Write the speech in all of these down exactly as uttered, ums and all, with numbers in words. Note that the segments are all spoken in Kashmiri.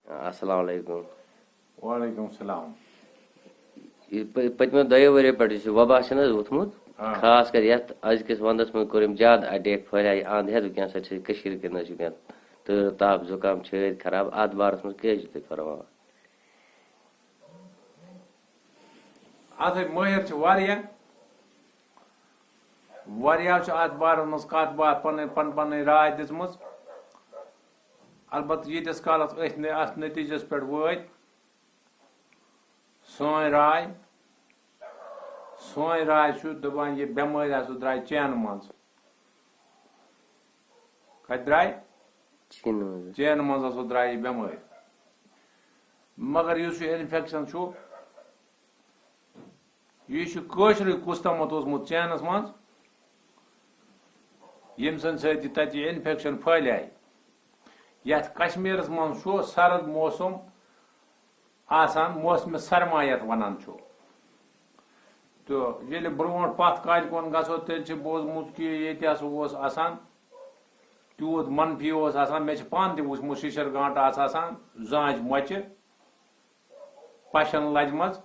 السلام علیکم۔ وعلیکم السلام۔ یہِ پٔ- پٔتمیو دۄیو ؤریو پٮ۪ٹھ یُس یہِ وبا چھُنہٕ حظ ووٚتھمُت، آ۔ خاص کر یَتھ أزکِس وَندَس منٛز کوٚر أمۍ زیادٕ اَٹیک، پھٔہلیٛاے اَنٛد ہٮ۪تھ۔ وٕنکٮ۪نَس حظ چھِ کٔشیٖرِ کِنۍ حظ چھِ وٕنکٮ۪ن تۭر تاپھ زُکام چھٲتۍ خراب۔ اَتھ بارَس منٛز کیٛاہ حظ چھِو تُہۍ فرماوان؟ اَتھ ہے مٲہِر چھِ واریاہ۔ واریاہ چھِ اَتھ بارَس منٛز کَتھ باتھ پَنٕنۍ پَن پَنٕنۍ راے دِژمٕژ۔ البتہ ییٖتِس کالَس أسۍ نہٕ اَتھ نٔتیٖجَس پٮ۪ٹھ وٲتۍ، سٲنۍ راے، سٲنۍ راے چھُ دَپان، یہِ بٮ۪مٲرۍ ہسا درٛاے چینہٕ منٛز۔ کَتہِ درٛاے؟ چیٖنہٕ منٛز۔ چینہٕ منٛز ہسا درٛاے یہِ بٮ۪مٲرۍ۔ مگر یُس یہِ انفیکشن چھُ، یہِ چھُ کٲشرُے کُس تامَتھ اوسمُت چینَس منٛز، ییٚمہِ سٕنٛدِ سۭتۍ یہِ تَتہِ یہِ انفیکشن پھٔہلیٛاے۔ یَتھ کشمیٖرَس منٛز چھُ سرد موسم آسان، موسمِ سرما یَتھ وَنان چھُ۔ تہٕ ییٚلہِ برونٛٹھ پَتھ کالہِ کُن گژھو، تیٚلہِ چھِ بوٗزمُت کہِ ییٚتہِ ہسا اوس آسان تیوٗت منفی اوس آسان۔ مےٚ چھِ پانہٕ تہِ وٕچھمُت شِشَر گانٛٹہٕ آسہٕ آسان زٲنٛجہِ مۄچہِ پَشَن لَجمَژ،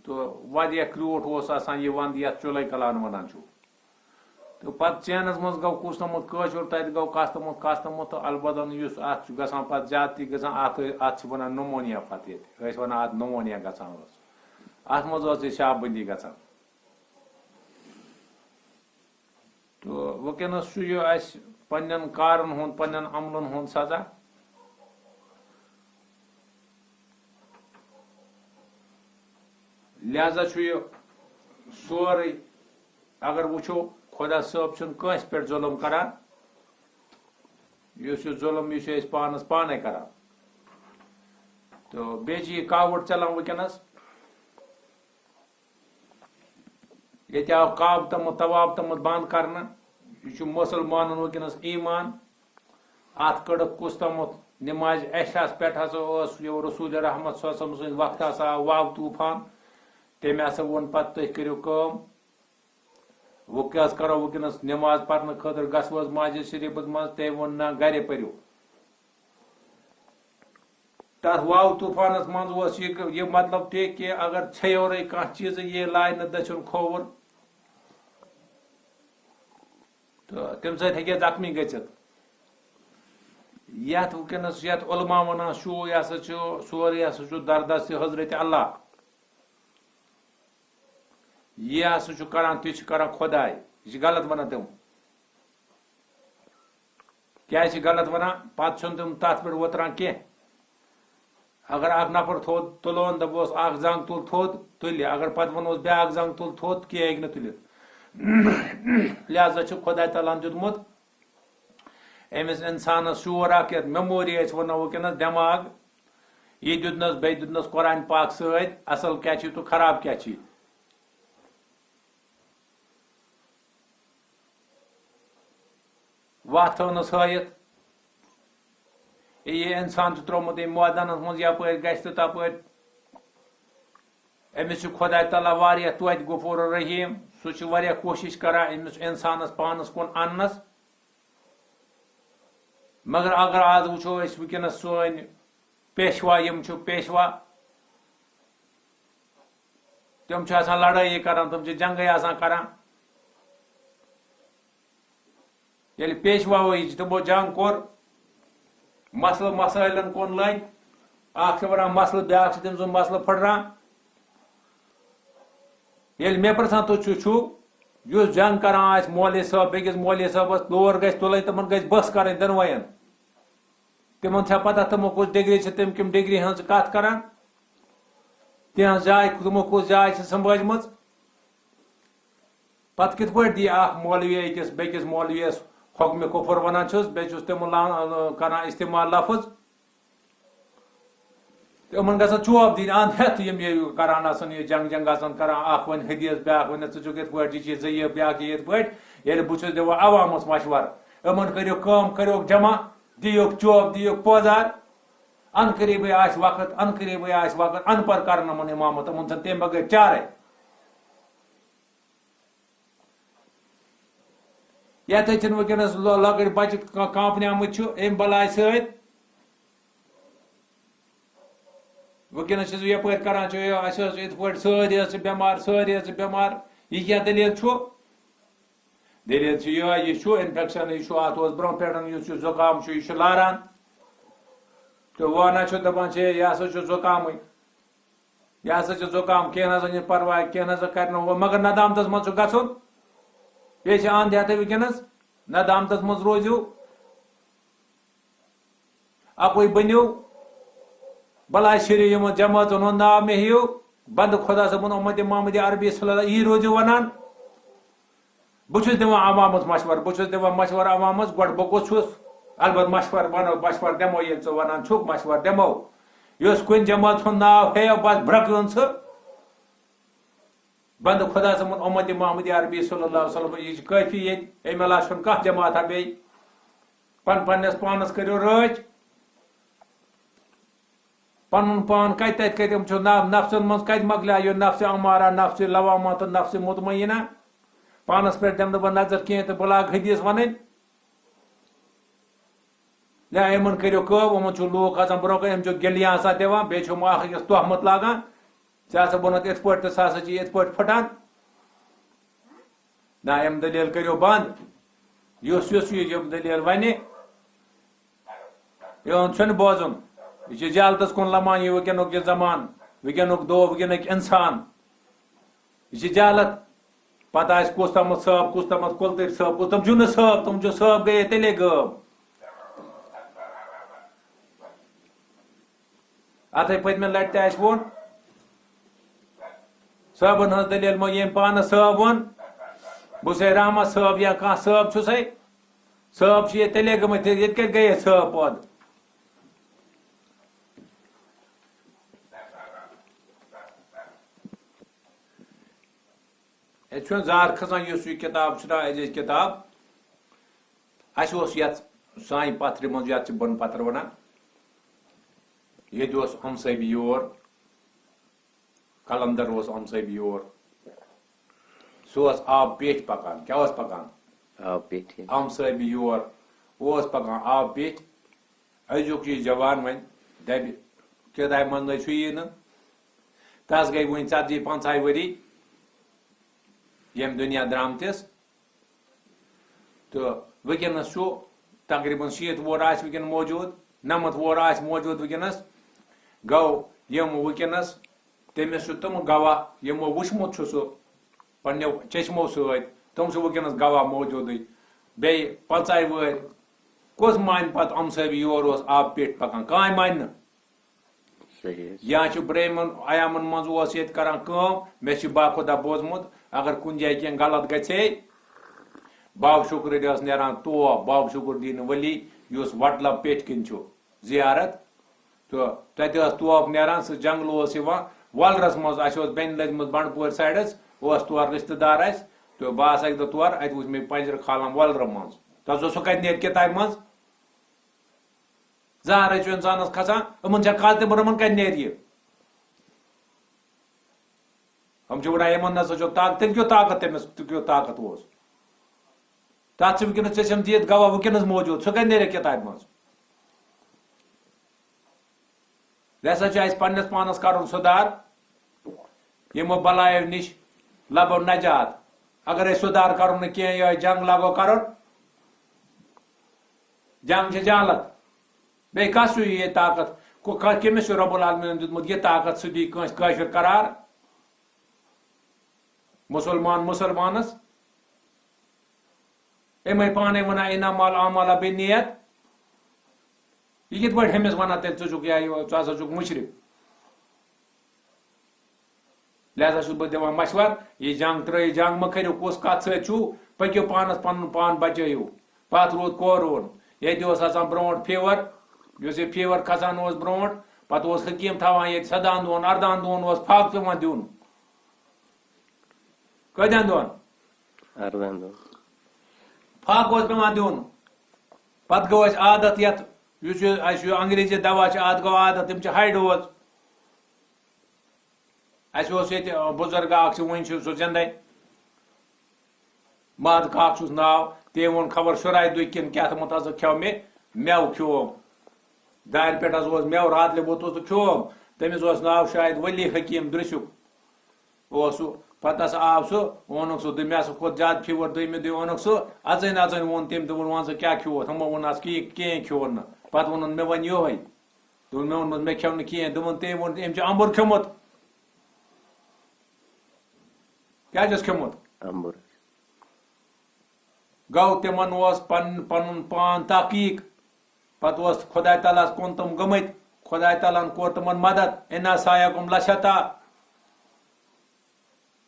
تہٕ واریاہ کرٛیوٗٹھ اوس آسان یہِ وَنٛدٕ، یَتھ چُلَے کَلان وَنان چھُ۔ تہٕ پَتہٕ چینَس منٛز گوٚو کُس تامَتھ کٲشُر، تَتہِ گوٚو کَس تامَتھ کَس تامَتھ، تہٕ البتہ یُس اَتھ چھُ گژھان پَتہٕ زیادتی گژھان، اَتھ اَتھ چھِ وَنان نمونیا پَتہٕ ییٚتہِ۔ ٲسۍ وَنان اَتھ نمونیا گژھان اوس۔ اَتھ منٛز ٲس یہِ شاہ بندی گژھان۔ تہٕ وٕنکیٚنَس چھُ یہِ اَسہِ پنٛنٮ۪ن کارَن ہُنٛد، پنٛنٮ۪ن عملَن ہُنٛد سزا۔ لہذا چھُ یہِ سورُے، اگر وٕچھو، خۄدا صٲب چھُنہٕ کٲنٛسہِ پٮ۪ٹھ ظُلم کران۔ یُس یہِ ظُلم، یہِ چھِ أسۍ پانَس پانَے کران۔ تہٕ بیٚیہِ چھِ یہِ کاوُر چلان وٕنکیٚنَس۔ ییٚتہِ آو کعبہٕ تامَتھ، طواف تامَتھ بنٛد کرنہٕ۔ یہِ چھُ مُسلمانَن وٕنکیٚنَس ایٖمان۔ اَتھ کٔڑٕکھ کُس تامَتھ نمازِ عشاہَس پٮ۪ٹھ ہسا اوس یہِ رسول رحمت صلی اللہ علیہ وسلم سٕنٛدِ وقتہٕ ہسا آو واو طوٗفان۔ تٔمۍ ہسا ووٚن پَتہٕ، تُہۍ کٔرِو کٲم، وۄنۍ کیٛاہ حظ کرو وٕنکیٚنَس نماز پرنہٕ خٲطرٕ؟ گژھو حظ مسجد شریٖفَس منٛز؟ تٔمۍ ووٚن، نہ، گرے پٔرِو۔ تَتھ واو طوٗفانَس منٛز اوس یہِ، یہِ مطلب تہِ کہِ اگر ژھیٚیورے کانٛہہ چیٖز یہِ لاینہٕ دٔچھُن کھووُر، تہٕ تَمہِ سۭتۍ ہیٚکہِ زخمی گٔژھِتھ۔ یَتھ وٕنکیٚنَس، یَتھ علماء وَنان چھُ، یہِ ہسا چھُ سورُے، یہِ ہسا چھُ دردست حضرت اللہ۔ یہِ ہسا چھُ کران، تہِ چھُ کران خۄداے۔ یہِ چھِ غلط وَنان تِم۔ کیٛازِ چھِ غلط وَنان؟ پَتہٕ چھُنہٕ تِم تَتھ پٮ۪ٹھ وۄتران کینٛہہ۔ اگر اکھ نفر تھوٚد تُلون، دَپوس، اکھ زنٛگ تُل تھوٚد، تُلہِ۔ اگر پَتہٕ وَنوس، بیٛاکھ زنٛگ تُل تھوٚد، کینٛہہ ہیٚکہِ نہٕ تُلِتھ۔ لہذا چھُ خۄداے تعالیٰ ہَن دیُتمُت أمِس اِنسانَس شعوٗر اکھ، یَتھ memory أسۍ وَنو وٕنکیٚنَس، دٮ۪ماغ۔ یہِ دیُتنَس، بیٚیہِ دیُتنَس قرآن پاک سۭتۍ، اَصٕل کیٛاہ چھُ تہٕ خراب کیٛاہ چھُ۔ وَتھ تھٲونَس ہٲیِتھ۔ یہِ اِنسان چھُ ترٛوومُت أمۍ مٲدانَس منٛز، یَپٲرۍ گژھِ تہٕ تَپٲرۍ۔ أمِس چھُ خۄداے تعالیٰ واریاہ توتہِ غفور رحیٖم۔ سُہ چھُ واریاہ کوٗشِش کران أمِس اِنسانَس پانَس کُن اَننَس۔ مگر اگر آز وٕچھو أسۍ وٕنکیٚنَس سٲنۍ پیشوا، یِم چھِ پیشوا، تِم چھِ آسان لڑٲیی کران، تِم چھِ جنگٕے آسان کران۔ ییٚلہِ پیشواوٲیی چھِ، تِمو جنگ کوٚر، مسلہٕ مسٲیلن کُن لٔگۍ، اکھ چھِ ونان مسلہٕ، بیٛاکھ چھِ تٔمۍ سُنٛد مسلہٕ پھٕٹران۔ ییٚلہِ مےٚ پرٛژھان، تُہۍ چھِو، چھِو، یُس جنگ کران آسہِ مولوی صٲب بیٚکِس مولوی صٲبس، لور گژھِ تُلٕنۍ، تِمن گژھِ بٔس کرٕنۍ دۄنوَین۔ تِمن چھا پتہ تِمو کُس ڈگری چھِ، تِم کَمہِ ڈگری ہٕنٛز چھِ کتھ کران؟ تِہنٛز جاے، تِمو کُس جاے چھِ سنبھٲجمٕژ؟ پتہٕ کِتھ پٲٹھۍ دِیہِ اکھ مولوی أکِس بیٚکِس مولویَس حُکمِ کُفر ونان چھُس، بیٚیہِ چھُس تِمن لا-، کران استعمال لفظ؟ تِمن گژھن چوب دِنۍ، اَنٛد ہٮ۪تھ یِم یہِ کران آسن، یہِ جنگ جنگ آسن کران، اکھ وَنہِ حدیث، بیٛاکھ وَنہِ، ژٕ چھُکھ یِتھ پٲٹھۍ، یہِ چیٖز، ژٕ یہِ، بیٛاکھ یہِ یِتھ پٲٹھۍ۔ ییٚلہِ بہٕ چھُس دِوان عوامس مشورٕ، یِمن کٔرِو کٲم، کٔرِو جمع، دِیِو چوب، دِیِو پٲزار۔ ان قریبٕے آسہِ وقت، ان قریبٕے آسہِ وقت، ان پر کرن یِمن امامت، یِمن چھنہٕ تمہِ بغٲر چارے۔ یتھ أتھۍ چھِنہٕ وٕنکیٚنس لۄ-، لۄکٕٹۍ بچہِ کا-، کانپنہِ آمٕتۍ چھِ امہِ بلاے سۭتۍ۔ وٕنکیٚنَس چھُس بہٕ یَپٲرۍ کَران، چھُ یہِ، اَسہِ حظ چھِ یِتھ پٲٹھۍ سٲری حظ چھِ بٮ۪مار، سٲری حظ چھِ بٮ۪مار۔ یہِ کیٛاہ دٔلیٖل چھُ؟ دٔلیٖل چھُ یِہوٚے، یہِ چھُ اِنفٮ۪کشَن، یہِ چھُ، اَتھ اوس برٛونٛہہ پٮ۪ٹھ یُس یہِ زُکام چھُ، یہِ چھُ لاران۔ تہٕ وۄنۍ چھُ دَپان چھِ، یہِ ہسا چھُ زُکامٕے۔ یہِ ہسا چھُ زُکام، کینٛہہ نہ سا چھُنہٕ پرواے، کینٛہہ نہ سا کرِ نہٕ ہُہ۔ مگر ندامتس منٛز چھُ گژھُن۔ بیٚیہِ چھِ اَنٛد ہٮ۪تھٕے وٕنکیٚنَس، ندامتس منٛز روٗزِو۔ اَکُے بٔنِو۔ بلاے شیرِ یِمن جمٲژن ہُنٛد ناو مےٚ ہیٚیِو۔ بندٕ خۄدا صٲبُن، اُمتِ محمدِ عربی صلی اللہ، یی روٗزِو وَنان۔ بہٕ چھُس دِوان عوامس مشورٕ، بہٕ چھُس دِوان مشورٕ عوامس، گۄڈٕ بہٕ کُس چھُس؟ البتہٕ مشورٕ وَنو، مشورٕ دِمو، ییٚلہِ ژٕ وَنان چھُکھ، مشورٕ دِمو۔ یُس کُنہِ جمٲژ ہُنٛد ناو ہیٚیو، بس برٛکھ یُن ژٕ۔ بندٕ خۄدا صٲبُن، اُمتِ محمدِ عربی صلی اللہ علیہ وسلم، یہِ چھِ کٲفی ییٚتہِ، اَمہِ علاوٕ چھُنہٕ کانٛہہ جماعتہ بیٚیہِ۔ پن-، پننِس پانس کٔرِو رٲچھ۔ پنُن پان کتہِ تتہِ کتہِ یِم چھِ نا-، نفسن منٛز کتہِ مۄکلیٛاو یہِ نفسِ امارہ، نفسِ لوامہ تہٕ نفسِ مطمئنہ؟ پانس پٮ۪ٹھ دِمہٕ نہٕ بہٕ نظر کینٛہہ تہٕ بہٕ لاگہٕ حدیث ونٕنۍ۔ یا یِمن کٔرِو کٲم، یِمن چھُ لوٗکھ آسان برٛونٛہہ کَنہِ، یِم چھِ گِلیاں آسان دِوان، بیٚیہِ چھِ یِم اکھ أکِس تہمت لاگان، ژےٚ ہسا ووٚنُتھ یِتھ پٲٹھۍ تہٕ سُہ ہسا چھِ یِتھ پٲٹھۍ پھٕٹان۔ نہ، یِم دٔلیٖل کٔرِو بنٛد۔ یُس یُس یہِ یِم دٔلیٖل وَنہِ، یِہُنٛد چھُنہٕ بوزُن۔ یہِ چھُ جہالتس کُن لمان، یہِ وٕنکیٚنُک یہِ زمانہٕ، وٕنکیٚنُک دۄہ، وٕنکیٚنٕکۍ اِنسان۔ یہِ چھِ جہالت۔ پتہٕ آسہِ کُس تامَتھ صٲب، کُس تامَتھ کُلتٔرۍ صٲب، کُس تام چھُنہٕ صٲب، تِم چھِ صٲب گٔیے تیٚلے غٲب۔ اتھے پٔتمہِ لٹہِ تہِ اسہِ ووٚن، صٲبن ہٕنٛز دٔلیٖل مۄ-، ییٚمۍ پانس صٲب ووٚن، بہٕ چھُسے رحمت صٲب یا کانٛہہ صٲب چھُسے، صٲب چھِ ییٚتہِ تیٚلے گٔمٕتۍ، ییٚتہِ کتہِ گٔیے صٲب پٲدٕ؟ ییٚتہِ چھُنہٕ زار کھسان، یُس یہِ کِتاب چھُنہ عزیٖز کِتاب، اَسہِ اوس یَتھ سانہِ پَتھرِ منٛز، یَتھ چھِ بۄنہٕ پَتھر وَنان، ییٚتہِ اوس ہمسٲبی یور، قلندر اوس ہمسٲبی یور، سُہ اوس آب پیٚٹھۍ پَکان۔ کیٛاہ اوس پَکان؟ آب پیٚٹھۍ۔ ہمسٲبی یور اوس پَکان آب پیٚٹھۍ۔ أزیُک یہِ جوان وۄنۍ دَپہِ، کِتابہِ منٛز نَے چھُ یی نہٕ۔ تَس گٔے وُنہِ ژتجی پنٛژاہہِ ؤری ییٚمہِ دُنیا درٛامتِس۔ تہٕ وٕنکیٚنَس چھُ تقریٖباً شیٖتھ وُہُر آسہِ وٕنکیٚن موجوٗد، نَمَتھ وُہُر آسہِ موجوٗد وٕنکیٚنَس۔ گوٚو یِم وٕنکیٚنَس تٔمِس چھُ تِم گواہ، یِمو وٕچھمُت چھُ سُہ پنٛنیو چشمو سۭتۍ، تِم چھِ وٕنکیٚنَس گواہ موجوٗدٕے۔ بیٚیہِ پنٛژاہہِ وٕہٕرۍ کُس مانہِ پَتہٕ یِم صٲبی یور اوس آب پیٚٹھۍ پَکان؟ کانٛہہ مانہِ نہٕ۔ صحیح۔ یا چھُ برٛہمن ایامن منٛز اوس ییٚتہِ کران کٲم، مےٚ چھُ باخۄدا بوٗزمُت، اگر کُنہِ جایہِ کینٛہہ غلط گژھِ ہے، باب شُکرِ ٲس نیران توف، باب شُکر دیٖن ولی، یُس وٹلب پیٚٹھۍ کِنۍ چھُ زیارت، تہٕ تتہِ ٲس توف نیران، سُہ جنگلہٕ اوس یِوان وۄلرس منٛز، اسہِ اوس بیٚنہِ لٔجمٕژ بنڈپورِ سایڈس، اوس تور رشتہٕ دار اسہِ، تہٕ بہٕ آس اکہِ دۄہ تور، اتہِ وُچھ مےٚ پنجرٕ کھالان وۄلرٕ منٛز۔ تۄہہِ اوسوٕ سُہ کتہِ نیرِ کِتابہِ منٛز؟ زہرے چھُ اِنسانَس کھسان، یِمَن چھا کَتھ تہِ بَران، یِمَن کَتہِ نیرِ یہِ؟ یِم چھِ وَنان، یِمَن نہ سا چھُ طاقت، تیٚلہِ کیُتھ طاقت تٔمِس، تہٕ کیُتھ طاقت اوس؟ تَتھ چھِ وٕنکیٚنَس ژےٚ چھَم دِتھ گواہ وٕنکیٚنَس موجوٗد، سُہ کَتہِ نیرِ کِتابہِ منٛز؟ لہذا چھُ اَسہِ پنٛنِس پانَس کَرُن سُدھار۔ یِمو بلایو نِش لبو نجات۔ اگر أسۍ سُدھار کرو نہٕ کینٛہہ، یِہوٚے جنگ لاگو کرُن، جنگ چھِ جہالت۔ بیٚیہِ کس چھُ یہِ طاقت؟ کو-، ک-، کٔمِس چھُ رب العالمینن دیُتمُت یہِ طاقت، سُہ دی کٲنٛسہِ کٲفِر قرار؟ مُسلمان مُسلمانس؟ أمۍ پانے وَنان، "انما الاعمال بالنیات"۔ یہِ کِتھ پٲٹھۍ ہُمِس وَنان تیٚلہِ، "ژٕ چھُکھ یا یہِ، ژٕ ہسا چھُکھ مُشرِک"؟ لہذا چھُس بہٕ دِوان مشورٕ، یہِ جنگ ترٲیِو، جنگ مہ کٔرِو، کُس کَتھ سۭتۍ چھُو، پٔکِو پانَس پَنُن پان بچٲیِو۔ پَتھ روٗد کوروٗن، ییٚتہِ اوس آسان برونٛٹھ فیور، یُس یہِ فیور کھسان اوس برونٛٹھ، پَتہٕ اوس حکیٖم تھاوان ییٚتہِ سَداہَن دۄہَن، اَرداہَن دۄہَن اوس پھاکہٕ پٮ۪وان دیُن۔ کۭتیٛاہَن دۄہَن؟ اَرداہَن دۄہَن۔ پھاکہٕ اوس پٮ۪وان دیُن۔ پَتہٕ گوٚو اَسہِ عادت یَتھ، یُس یہِ اَسہِ یہِ انگریزی دوا چھِ، اَتھ گوٚو عادت، تِم چھِ ہاے ڈوز۔ اَسہِ اوس ییٚتہِ، آ، بُزرگ اَکھ چھُ، وٕنہِ چھُ سُہ زِندَے۔ ماد کاک چھُس ناو، تٔمۍ ووٚن خبر شُراہہِ دۄہہِ کِنہٕ کیٛاہ تھوٚمُت حظ کھیوٚو مےٚ، مٮ۪وٕ کھیوٚوُم۔ دارِ پٮ۪ٹھ حظ اوس مٮ۪وٕ، راتلہِ ووٚتھُس تہٕ کھیوٚوُم۔ تٔمِس اوس ناو شاید ولی حکیٖم درسیُک اوس سُہ۔ پتہٕ ہسا آو سُہ، ووٚنُکھ سُہ، دوٚپمَس، "ژٕ کھوٚت زیادٕ فیور دوٚیمہِ دۄہہِ؟" ووٚنُکھ سُہ، اَژٲنۍ اَژٲنۍ ووٚن تٔمۍ، دوٚپُن، "وَن ژٕ کیٛاہ کھیوٚوُتھ؟" ہُمو ووٚن، "اَز کِہیٖنۍ، کِہیٖنۍ کھیوٚوُن نہٕ۔" پَتہٕ ووٚنُن، "مےٚ وَن یِہوٚے۔" دوٚپُن، "مےٚ ووٚنمَس، مےٚ کھیوٚو نہٕ کِہیٖنۍ۔" دوٚپُن، "تٔمۍ ووٚن، أمۍ چھُ اَمبُر کھیوٚمُت۔" کیٛازِ چھُس کھیوٚمُت؟ اَمبُر۔ گوٚو تِمن اوس پن-، پنُن پان تحقیق۔ پتہٕ اوس خداے تعالیٰ ہس کُن تِم گٔمٕتۍ۔ خداے تعالیٰ ہن کوٚر تِمن مدد۔ اِنا سایَکُم لَشَتَّیٰ۔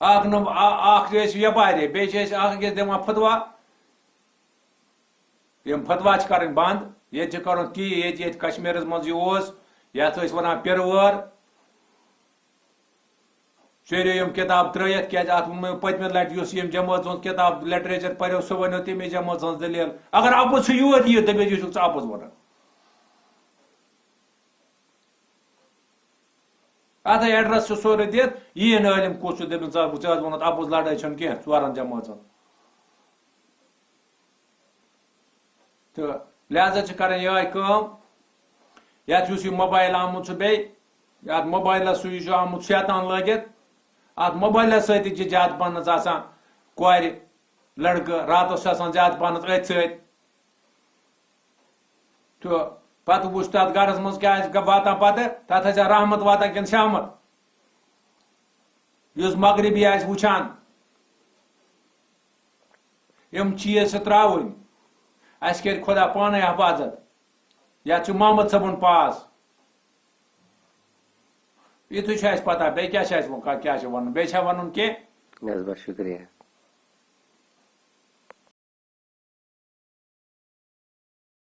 اکھ نم-، آ-، اکھ چھِ أسۍ یپارِ، بیٚیہِ چھِ أسۍ اکھ أکِس دِوان فتوا۔ یِم فتوا چھِ کرٕنۍ بند۔ ییٚتہِ چھِ کرُن تی، ییٚتہِ، ییٚتہِ کشمیرس منٛز یہِ اوس، یتھ ٲسۍ ونان پِرٕ وٲر۔ شیریو یِم کِتاب ترٲیِتھ، کیازِ اتھ ووٚن مےٚ پٔتمہِ لٹہِ، یُس ییٚمہِ جمٲژ ہٕنٛز کِتاب literature پریو، سُہ ونیو تمے جمٲژ ہٕنٛز دٔلیٖل۔ اگر اپُز چھُ یور یہِ، دٔپِو، یہِ چھُکھ ژٕ اپُز ونان۔ اتھ address چھُ سورُے دِتھ، یِیِن عٲلِم کُس چھُ، دٔپِن، ژٕ، ژٕ حظ ووٚنُتھ اپُز، لڑٲے چھَنہٕ کینٛہہ ژورن جمٲژن۔ تہٕ لہذا چھِ کران یِہوٚے کٲم، یَتھ یُس یہِ موبایل آمُت چھُ بیٚیہِ، یَتھ موبایلَس سُہ یہِ چھُ آمُت شیطان لٲگِتھ، اَتھ موبایلَس سۭتۍ تہِ چھِ زیادٕ پَہنَس آسان کورِ، لٔڑکہٕ، راتَس چھُ آسان زیادٕ پَہنَس أتھۍ سۭتۍ۔ تہٕ پَتہٕ وٕچھ تَتھ گَرَس منٛز کیٛاہ آسہِ گہ-، واتان پَتہٕ، تَتھ آسہِ رحمت واتان کِنہٕ شامَت۔ یُس مغربی آسہِ وٕچھان، یِم چیٖز چھِ ترٛاوٕنۍ۔ اَسہِ کَرِ خۄدا پانَے حفاظت۔ یَتھ چھُ محمد صٲبُن پاس۔ یِتُے چھُ اَسہِ پَتہ، بیٚیہِ کیٛاہ چھُ اَسہِ وۄنۍ، کَتھ کیٛاہ چھُ وَنُن؟ بیٚیہِ چھا وَنُن کینٛہہ؟ نہ حظ، بَس شُکریہ۔